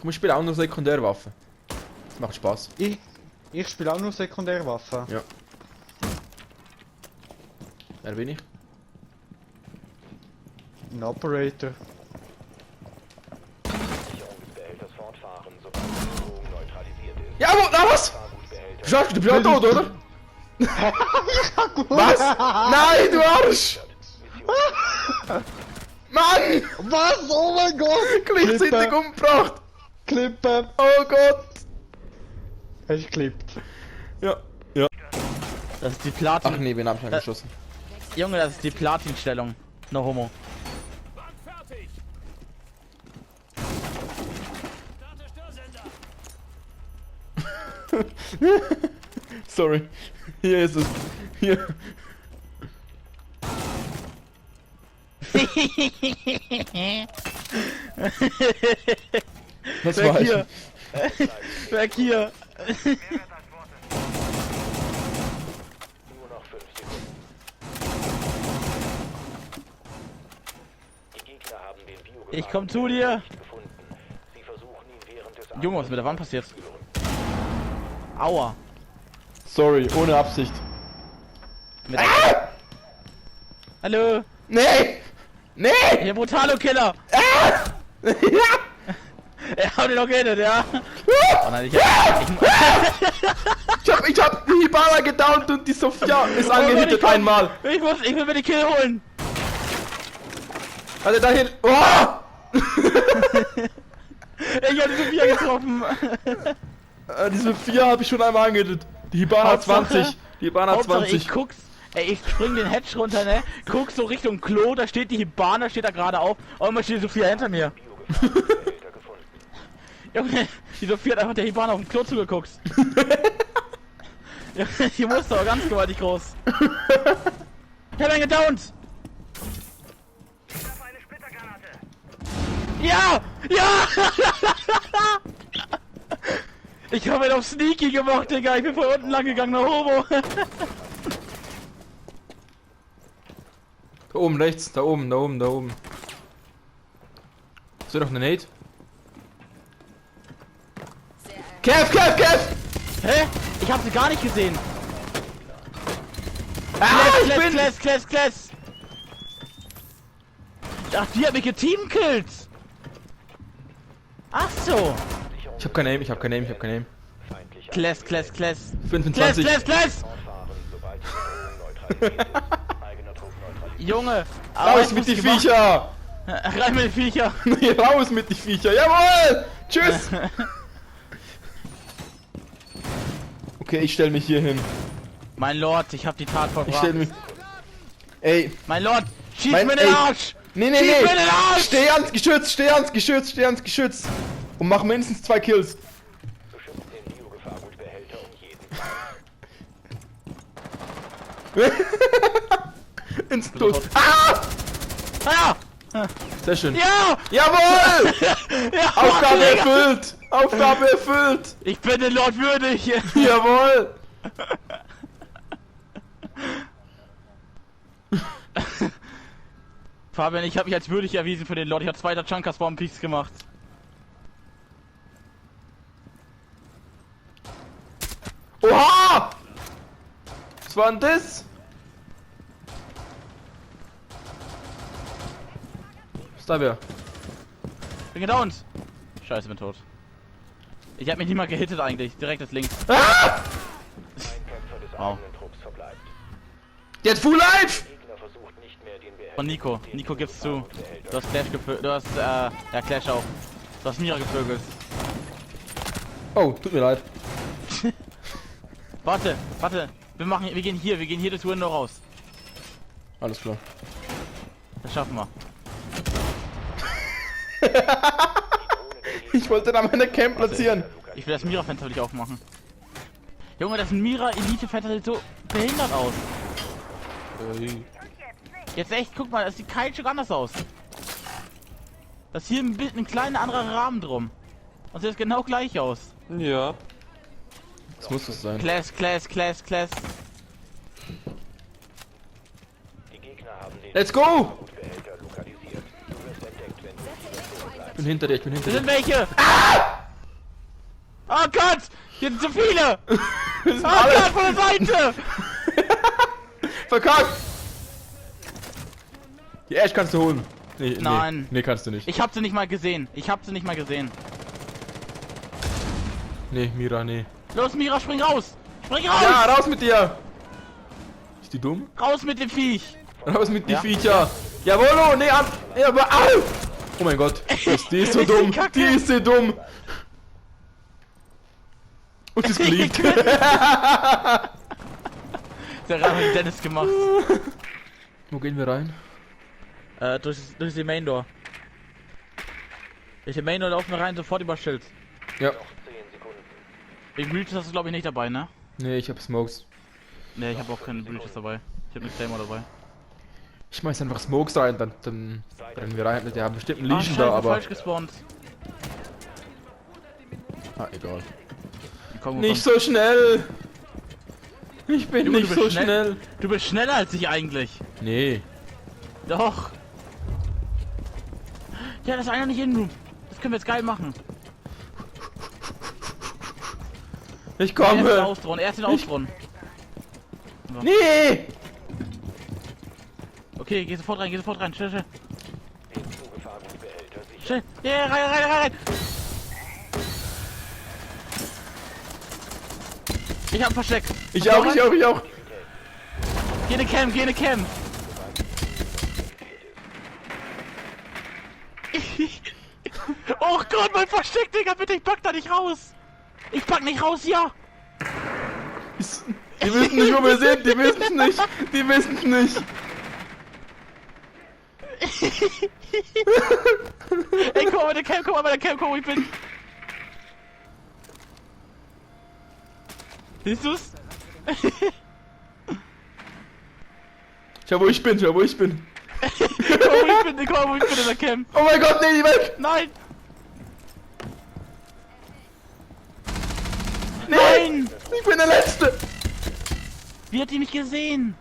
Komm, ich spiele auch nur Sekundärwaffe. Das macht Spaß. Ich spiele auch nur Sekundärwaffen. Ja. Wer bin ich? Ein Operator. Ja, wo, na was? Du bist auch tot, oder? Was? Nein, du Arsch! Mann! Was? Oh mein Gott! Gleichzeitig umgebracht! Klippe! Oh Gott! Hast du geklippt? Ja. Ja. Das ist die Platin. Ach nee, wen hab ich angeschossen? Junge, das ist die Platin-Stellung. No homo. Sorry. Hier ist es. Hier. Das Weg war ich. hier. Weg hier. Nur noch 5 Sekunden. Die Gegner haben den Biogefahr Ich komm zu dir. nicht gefunden. Sie versuchen ihn während des Junge, was ist mit der Wand passiert? Aua. Sorry, ohne Absicht. Mit Hallo. Nee! Nee! Hier Brutalo-Killer. Ja! Er hat ihn noch gehittet, ja. Oh nein, Ich hab die Hibana gedownt und die Sophia ist Gott, angehittet ich komm. einmal. Ich will mir die Kill holen. Warte, dahin. Oh! Ich hab die Sophia getroffen. Die Sophia habe ich schon einmal angehittet. Die Hibana Hauptsache- 20. Die Hibana Hauptsache, 20. ich guck's. Ey, ich spring den Hedge runter, ne? Guck so Richtung Klo, da steht die Hibana, steht da gerade auf. Und immer steht die Sophia hinter mir. Biogefahr gefunden. Junge, die Sophia hat einfach der Hibana auf dem Klo zugeguckt. Junge, die Muster war ganz gewaltig groß. Ich hab einen gedownt! Ja! Ja! Ich hab ihn auf Sneaky gemacht, Digga. Ich bin von unten lang gegangen nach Homo. Da oben rechts, da oben, da oben, da oben. Ist da noch eine Nate? Kev! Hä? Ich hab sie gar nicht gesehen. Ich bin... Class. Ach, die hat mich geteamkillt. Ach so. Ich hab kein Aim, ich hab kein Aim. Feindlicher Class. 25. Fortfahren, sobald die Bedrohung neutralisiert ist. Eigener Trupp neutralisiert. Junge. Raus mit die Viecher! Rein mit den Viecher. Raus mit die Viecher! Jawohl! Tschüss! Okay, ich stell mich hier hin. Mein Lord, ich hab die Tat Ich vollbracht. stell mich... Ey, Mein Lord, schieß Mein- mir den ey. Arsch! nee! Schieß mir den Arsch! Steh ans Geschütz! Und mach mindestens 2 Kills. Beschützt den Biogefahrgutbehälter um jeden. Ins Tod. Ah! Ah! Sehr schön. Ja! Jawohl! Ja! Aufgabe Digga! erfüllt! Aufgabe erfüllt! Ich bin den Lord würdig! Jawohl! Fabian, ich habe mich als würdig erwiesen für den Lord. Ich habe 2. Chunkas Bomb Peaks gemacht. Oha! Was war denn das? Was da wer? Bin gedownt! Scheiße, bin tot. Ich hab mich nicht mal gehittet eigentlich. Direkt das links. Ah! Ein Kämpfer des Wow. eigenen Trupps verbleibt. Der hat Full Life! Gegner versucht nicht mehr den Behälter. Von Nico. Nico gibt's zu. Du hast Clash gevögelt. Du hast, ja, Clash auch. Du hast Mira gevögelt. Oh, tut mir leid. Warte. Wir gehen hier das Window raus. Alles klar. Das schaffen wir. Ich wollte da meine Camp platzieren. Ich will das Mira-Fenster für dich aufmachen. Junge, das Mira-Elite-Fenster sieht so behindert aus. Jetzt echt, guck mal, das sieht kein Stück anders aus. Das hier ein kleiner anderer Rahmen drum. Und sieht genau gleich aus. Ja. Das muss es sein. Class. Die Gegner haben den Let's go! Biogefahrgutbehälter lokalisiert. Du wirst entdeckt, wenn du bin hinter dir, ich bin hinter Hier dir. sind welche! Oh Gott! Hier sind zu viele! Wir sind Oh alle Gott, von der Seite! verkackt! Die Ash kannst du holen. Nee, Nein. Nee, kannst du nicht. Ich hab sie nicht mal gesehen. Nee, Mira, nee. Los, Mira, spring raus! Spring raus! Ja, raus mit dir! Ist die dumm? Raus mit dem Viech! Raus mit die Ja. Viecher! Jawollo, nee, an! Ja, aber au! Oh mein Gott, die ist so dumm! Kacke. Die ist so dumm! Und sie ist geliebt! Der Rahmen hat Dennis gemacht. Wo gehen wir rein? Durch die Main Door. Durch die Main Door laufen wir rein, sofort über Schild. Ja. 10 Sekunden. Wegen Breaches hast du glaube ich nicht dabei, ne? Nee, ich hab Smokes. Ne, ich habe auch keine Breaches dabei. Ich habe eine Claymore dabei. Ich schmeiß einfach Smokes rein, dann rennen wir rein. Die haben bestimmt einen Ah, Legion Scheiße, da, aber. falsch gespawnt. Ah, egal. Komm, Nicht so schnell! Ich bin Junge, nicht du so bist schnell! Du bist schneller als ich eigentlich. Nee. Doch. Ja, das ist einer nicht in. Das können wir jetzt geil machen. Ich Er ist den komme! Ausdrohen, er ist den Ausdrohen. Nee! Okay, geh sofort rein, schnell, schnell. Den Zugefahrgutbehälter sichern. Schnell. Ja, rein. Ich hab ein Versteck. Ich auch. Geh in eine Cam. Oh Gott, mein Versteck, Digga, bitte, ich pack da nicht raus. Ich pack nicht raus, ja. Die wissen nicht, wo wir sind, die wissen es nicht. Ey, guck mal bei der Cam, wo ich bin. Siehst du's? Schau, wo ich bin. Guck mal, wo ich bin in der Cam. Oh mein Gott, nee, die weg! Nein! Nee, Nein! ich bin der Letzte! Wie hat die mich gesehen?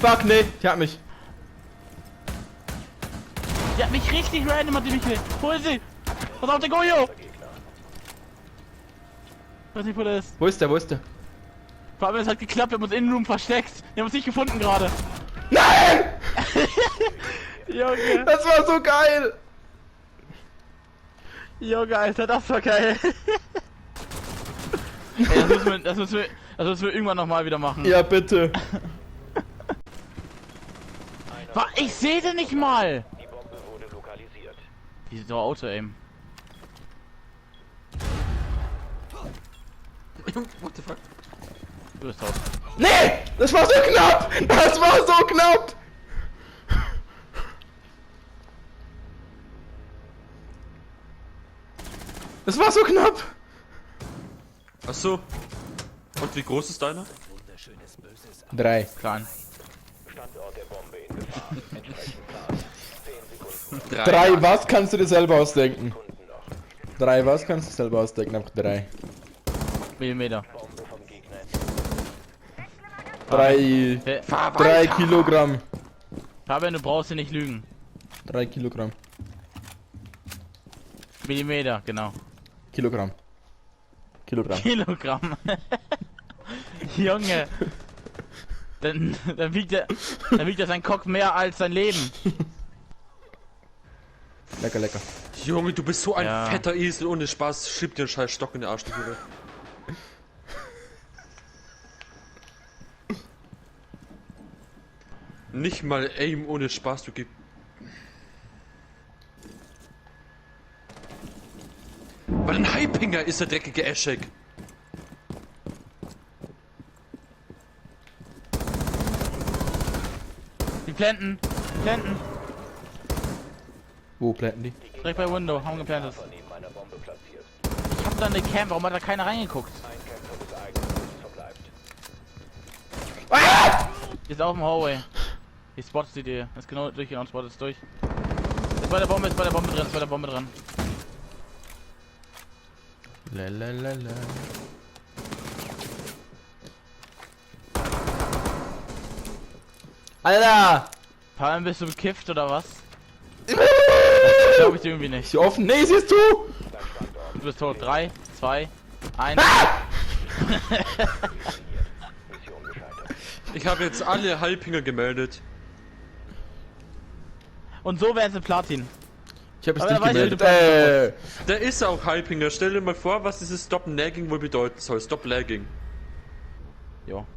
Fuck, nee, ich hab mich. Die hat mich richtig random, hat die mich gesehen. Wo ist sie? Pass auf, der Goyo! Ich weiß nicht, wo der ist. Wo ist der? Vor allem, es hat geklappt, wir haben uns in den Room versteckt. Wir haben uns nicht gefunden gerade. Nein! Junge, Das war so geil! Junge, Alter, das war geil. Ey, das müssen wir irgendwann nochmal wieder machen. Ja, bitte. Ich sehe den nicht mal! Die Bombe wurde lokalisiert. Wie so Auto-Aim. What the fuck? Du bist tot. Nee! Das war so knapp! Das war so knapp! Das war so knapp! Ach so. Und wie groß ist deiner? 3. Klein. Standort der Bombe in Gefahr. Entsprechend Plan. 10 Sekunden 3 was kannst du dir selber ausdenken? noch. 3 was kannst du selber ausdenken? Einfach 3. Millimeter. Bombe vom Gegner. 3 Kilogramm. Fabian, du brauchst hier nicht lügen. 3 Kilogramm. Millimeter, genau. Kilogramm. Kilogramm. Junge. Dann wiegt ja sein Kopf mehr als sein Leben. Lecker, lecker. Junge, du bist so ein Ja. fetter Esel, ohne Spaß. Schieb dir einen scheiß Stock in den Arsch, du Hure. Nicht mal Aim ohne Spaß, du gib. Weil ein Hypinger ist der dreckige Eschek. Die planten. Wo planten die? Direkt bei Window, haben geplantet. Neben einer Bombe platziert. Ich hab da eine Cam, warum hat da keiner reingeguckt? Ein Kämpfer des eigenen verbleibt. Die ist auf dem Hallway. Die spottet sie dir. Ist genau durchgegangen und spottet es durch. Ist bei der Bombe drin, Lalalala. Alter! Palm, bist du bekifft oder was? Ich Glaube ich dir irgendwie Ist nicht. sie offen? Nee, sie ist zu! Du bist tot. 3, 2, 1. Ich habe jetzt alle Halbinger gemeldet. Und so wäre es in Platin. Ich hab es Aber nicht da weiß ich, gemeldet. wie Der ist auch Halbinger. Stell dir mal vor, was dieses Stop Nagging wohl bedeuten soll. Stop Lagging. Jo.